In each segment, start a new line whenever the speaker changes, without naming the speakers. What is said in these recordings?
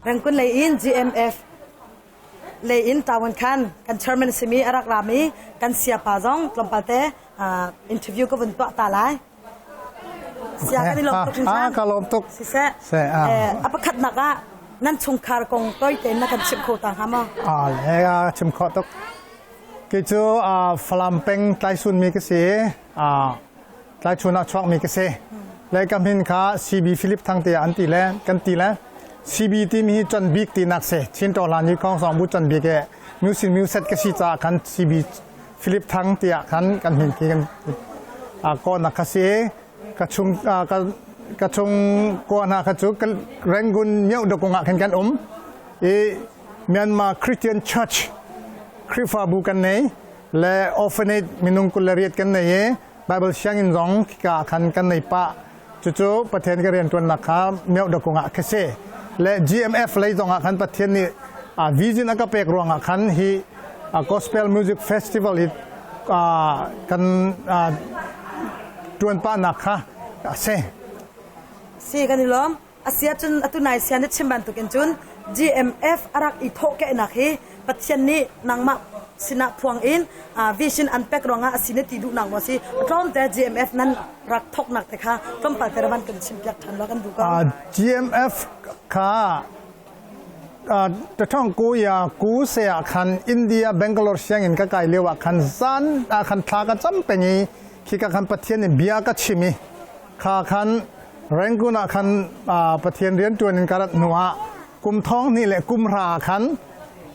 Rangkun lei in GMF lei in Taiwan khan kan chairman simi a rak rami kan siapa zong tlawmpal te interview ka vun tuah ta lai. Sia kan i lawm tuk hringhran.
Ka lawm tuk.
Siseh. A pakhatnak ah nan chungkhar kong toi tein na kan chimh kho ta hnga maw?
Ah, le chim kho tuk. Kei cu Falam peng Tlaisun mi ka si. Tlaichun ah chuak mi ka si. Le ka min kha CB Philip Thang tiah an ti le kan ti le CB timi hi Chon Bik tinak si. Chin Tawhlan hi Khong Song Bu Chon Bik e Musin Muset ka si caah khan CB Philip Thang tiah khan kan min khi kan kawnak kha si. Ka chung ka chung kaw hna kha cu Rangoon mioh dokung ah khan kan um. I Myanmar Christian Church Khrihfabu kan nei le orphanage minung 28 kan nei i Bible sianginn zong khika ah khan kan nei pah. Cucu Pathian ka rianṭuannak kha mioh dakung ah khi si. Le GMF lei zong ah khan Pathian nih vision a ka pek ruangah khan hi Gospel Music Festival hi kan ṭuan pahnak kha a si.
Si kan i lawm. Asia cun atu nai sia na chim bantukin cun GMF a rak i thawhkehnak hi Pathian nih nangmah sinah phuang in vision an pek ruangah a si na ti duhnak maw si tlawmte GMF nan rak thawknak te kha tlawmpal te van kan chim piak ṭhan law kan duh ko.
GMF kha tathong ku ya ku se ah khan India Bangalore sianginn ka kai lio ah khan zan ah khan thla ka cam peng i khika khan Pathian nih bia ka chim i kha khan Rangoon ah khan Pathian rianṭuan in ka rat hnuah kum thong hnih le kum hra khan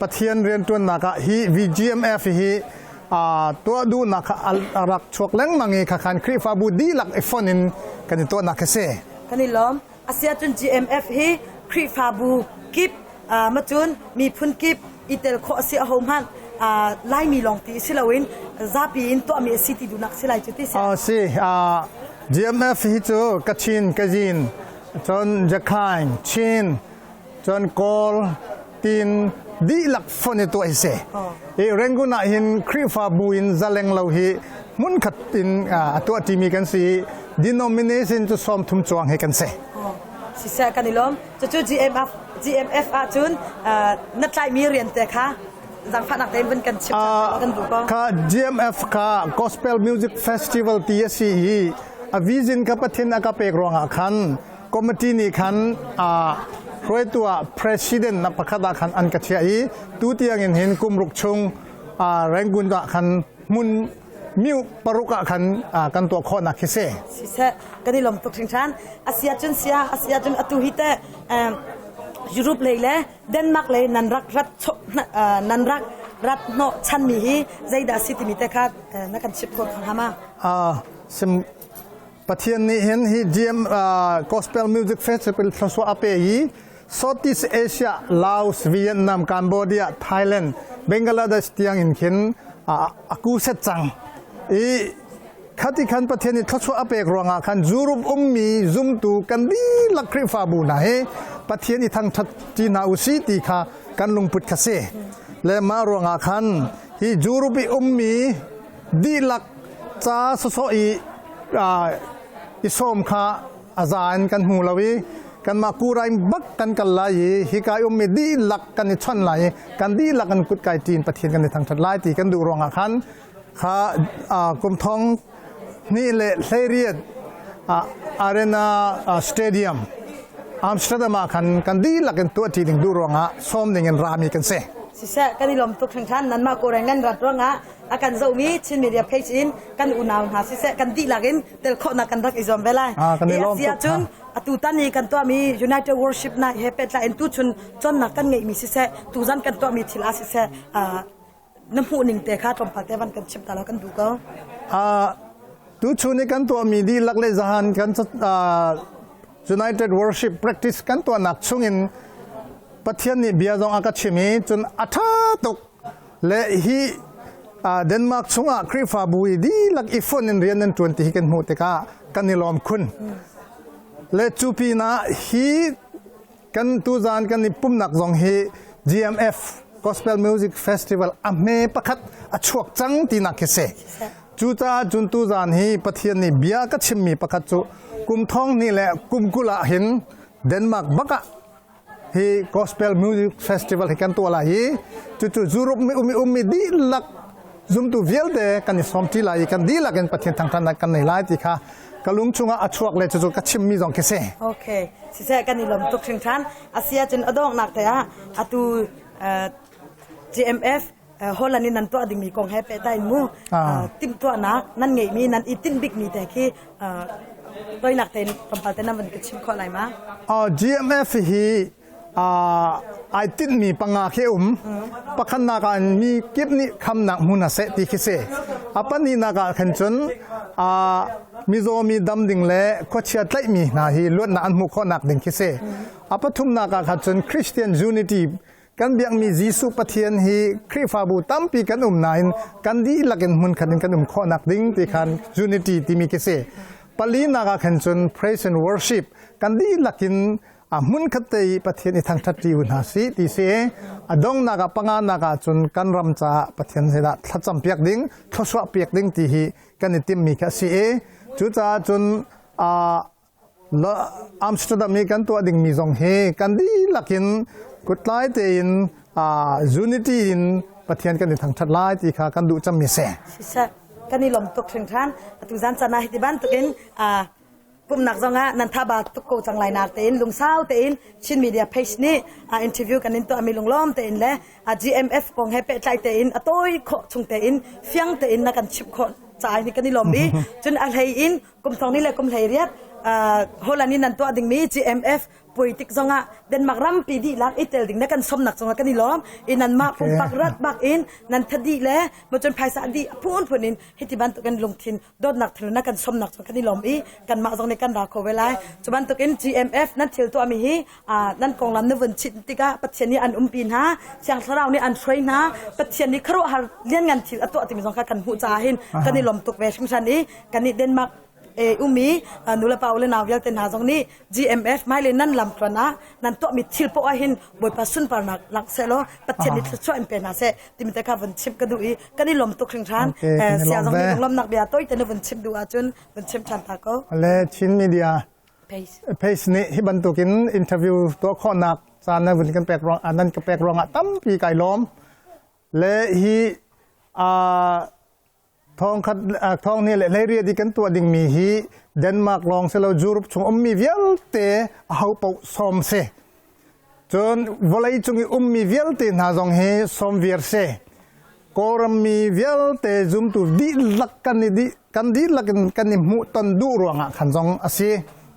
Pathian rianṭuannak ah hi VGMF hi tuah duhnak kha a rak chuak lengmang i khakhan Khrihfabu dihlak i fonh in kan i tuahnak hi si.
Kan i lawm. Asiahcun GMF hi Khrihfabu kip macun miphun kip i tel khawh a si a hohmanh Laimi lawng ti si loin zapi in tuahmi a si ti duhnak si lai cu ti si.
Si GMF hi cu Kachin, Kazin, cun Jakhain, Chin, cun Kawl, tin dihlak fonh i tuah hi si. I Rangoon ah hin Khrihfabu in zaleng lo hi hmunkhat in a tuah ṭimi kan si i denomination cu 30 cuang hi kan si.
Siseh kan i lawm. Cucu GMF, GMF ahcun na tlaihmi rian te kha zaangfahnak tein vun kan chim kan duh ko.
Kha GMF kha Gospel Music Festival ti a si i a vision ka Pathian a ka pek ruangah khan committee nih khan hruaitu ah president na pakhat ah khan an ka chiah i tu tiang in hin kum ruk chung Rangoon ah khan hmun miu paruk ah khan kan tuah khawhnak khi si.
Siseh kan i lawm tuk hringhran. Asia cun sia asia cun atu hi te Europe lei le Denmark lei nan rak rat nan rak rat hnawh chanmi hi zeidah si timi te kha na kan chip khawh hnga ma?
Sim Pathian nih hin hi GM Gospel Music Festival thlasua a pe i Southeast Asia, Laos, Vietnam, Cambodia, Thailand, Bangladesh tiang in khin a ku set cang. I khati khan Pathian nih thluachuah a pek ruangah khan Europe ummi zumtu kan dihlak Khrihfabu hna hi Pathian i thangṭhat ti hna usih ti kha kan lungput kha si. Le mah ruangah khan hi Europe i ummi dihlak ca sawsawh i i sawm kha a za in kan hmu lo i kanmah kuraing bak kan kal lai i hika i ummi dihlak kan i chawnh lai i kan dihlak kan kut kai ṭin Pathian kan i thangṭhat lai ti kan duh ruangah khan kha kum thong hnih le 18 Arena Stadium Amsterdam ah khan kan dihlak in tuah ṭi ding duh ruangah sawm ding in rami kan si.
Siseh kan i lawm tuk hringhran nanmah kuraing nan rat ruangah a kan zohmi Chin Media page in kan unau hna siseh kan dihlak in tel khawhnak kan rak i zuam ve lai.
Kan i lawm
tuk. Cun atu tan i kan tuahmi United Worship Night he pehtlai in tuchun cawnnak kan ngeihmi siseh tuzan kan tuahmi thil ah siseh na hmuh ning te kha tlawmpal te van kan chim ta law kan duh ko.
Tuchun i kan tuahmi dihlak le zahan kan United Worship Practice kan tuahnak chungin Pathian nih bia zong a ka chim i cun a ṭha tuk le hi Denmark chungah Khrihfabu i dihlak i fonh in rian nan ṭuan ti hi kan hmuh tikah kan i lawm khun. Le cu pinah hi kan tuzan kan i pumnak zong hi GMF Gospel Music Festival a hme pakhat a chuak cang tinak khi si. Cucaah cun tuzan hi Pathian nih bia ka chimmi pakhat cu kum thong hnih le kum 20 ah hin Denmark bak ah. Hi Gospel Music Festival hi kan tuah lai i cucu Europe mi um ummi dihlak zumtu vialte kan i sawm ṭi lai i kan dihlak in Pathian thangṭhatnak kan nei lai ti kha ka lung chungah a chuak le cucu ka chimmi zong khi si.
Okay. Siseh kan i lawm tuk hringhran. Asia cun a donghnak te ah atu GMF Holland in nan tuah dingmi kong he pehtlai in mu timhtuahnak nan ngeihmi nan i tinh bikmi te khi toinak tein tlawmpal te nan van ka chim khawh lai ma?
GMF hi ai tinhmi panga khi um. Pakhatnak ah mi kip nih khamnak hmun a seh ti khi si. A pahnihnak ah khan cun mizaw mi dam ding le khuachia tlaihmi hna hi luatnak an hmuh khawhnak ding khi si. A pathumnak ah khan cun Christian Unity Kan biakmi Jesuh Pathian hi Khrihfabu tampi kan um nain kan dihlak in hmunkhat in kan um khawhnak ding ti khan unity timi khi si. Palinak ah khan cun praise and worship kan dihlak in a hmunkhat te i Pathian i thangṭhat ṭi u hna si ti si. A donghnak ah panganak ah cun kan ram caah Pathian sinah thlacam piak ding, thluachuah piak ding ti hi kan i timmi kha a si i cucaah cun Amsterdam i kan tuah dingmi zong hi kan dihlak in kuttlai tein unity in Pathian kan i thangṭhat lai ti kha kan duh cemmi si.
Siseh, kan i lawm tuk hringhran. Atu zan caan ah hiti bantukin pumhnak zongah nan thaba tuk ko cang lai nak tein lungsau tein Chin Media Page nih interview kan in tuahmi lunglawm tein le GMF kong he pehtlai tein a tawi khawh chung tein fiang tein na kan chimh khawh caah hi kan i lawm i cun a hlei in kum thong ni le kum hlei riat Holland in nan tuah dingmi GMF politik zongah Denmark rampi dihlak i tel ding na kan somnak cungah kan i lawm i nanmah pumpak rat bak in nan thadi le macun phaisa di phun phun in hiti bantukin lungthin dawtnak thil na kan somnak cungah kan i lawm i kanmah zong nih kan ra kho ve lai cu bantukin GMF nan thil tuahmi hi nan konglam na vun chit tikah Pathian nih an umpi hna Thiang Thlarau nih an hruai hna Pathian nih khuaruahhar lianngan thil a tuah timi zong kha kan hmuh caah hin kan i lawm tuk ve hringhran i kan nih Denmark e umi nulepa ule nau vialte hna zong nih GMF hmailei nan lam tluan ah nan tuahmi thil poah ah hin Bawipa sunparnak lang seh law Pathian nih thluachuah in pe hna seh timi te kha vun chim ka duh i kan i lawm tuk hringhran sia zong nih lunglawmnak bia toi te na vun chim duh ahcun vun chim ṭhan ta ko.
Le Chin Media Page nih hi bantukin interview tuah khawhnak caan na vun kan pek ruang nan ka pek ruangah tampi kai lawm. Le hi Thawngkhat thawng ni le hleiriat i kan tuah dingmi hi Denmark lawng si lo Europe chung ummi vialte aho paoh sawm si. Cun vawlei cung i ummi vialte hna zong hi sawm viar si. Kawlram mi vialte zumtu dihlak kan i dih kan dihlak in kan i hmuhton duh ruangah khan zong a si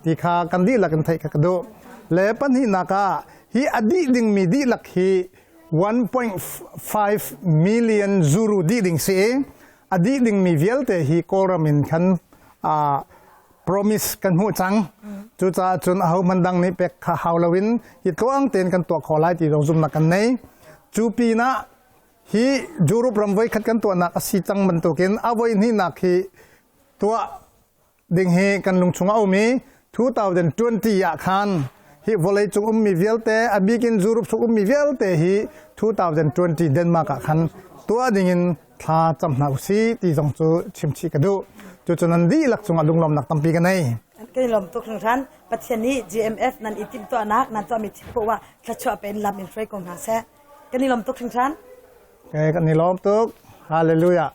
ti kha kan dihlak in theih kha ka duh. Le pahnihnak ah hi a dih dingmi dihlak hi 1.5 million euro dih ding si i a dih dingmi vialte hi Kawlram in khan promise kan hmuh cang. Cucaah cun aho hmanh dang nih pek kha hau loin hi tluang tein kan tuah khawh lai ti zong zumhnak kan nei. Cu pinah hi Europe ram voikhat kan tuahnak a si cang bantukin a voi hnihnak hi tuah ding hi kan lungchung a um i 2020 ah khan hi vawleicung ummi vialte a bikin Europe chung ummi vialte hi 2020 Denmark ah khan tuah dingin thla cam hna usih ti zong cu chimchih ka duh. Cucu nan dihlak cungah lunglawmnak tampi ka nei.
Kan i lawm tuk hringhran. Pathian nih GMF nan i timhtuahnak nan tuahmi thil poah thluachuah pe in lam in hruai ko hna seh. Kan i lawm tuk hringhran.
Okay, kan i lawm tuk. Hallelujah.